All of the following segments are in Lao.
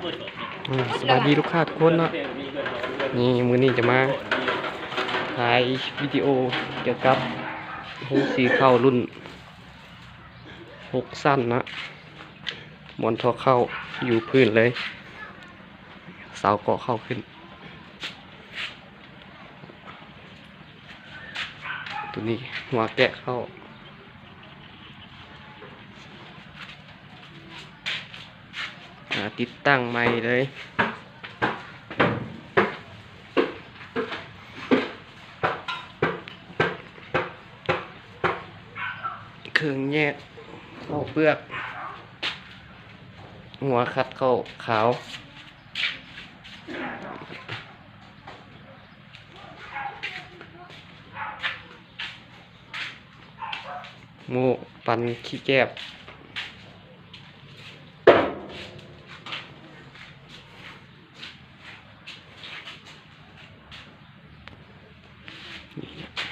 ອືມ ສະບາຍດີລູກຄ້າທຸກຄົນເນາະ. ນີ້ ມື້ນີ້ຈະມາຖ່າຍວິດີໂອກ່ຽວກັບໂຮງສີເຂົ້າລຸ້ນຫົກຊັ້ນເນາະ, ໝອນທໍ່ເຂົ້າຢູ່ພື້ນເລີຍ, ເສົາເກາະເຂົ້າຂຶ້ນ. ໂຕນີ້ຫົວແກະເຂົ້າ ອາ ຕິດຕັ້ງໃໝ່ເລີຍ. ເຄື່ອງແຍກເຂົ້າເປືອກ, ຫົວຂັດເຂົ້າຂາວ. ໂມ້ປັນຂີ້ແກບ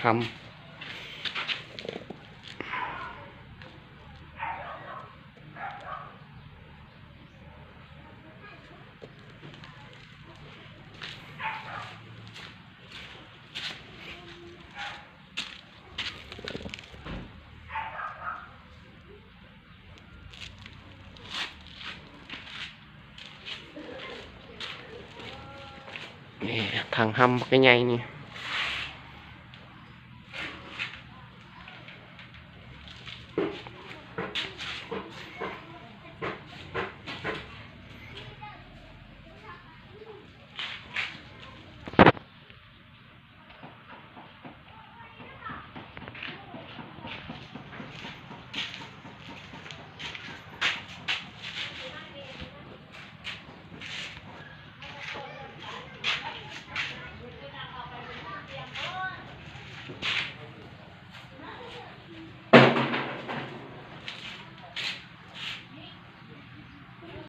ຫຳ. ນີ້ ຖັງຫຳບັກໃຫຍ່ນີ້.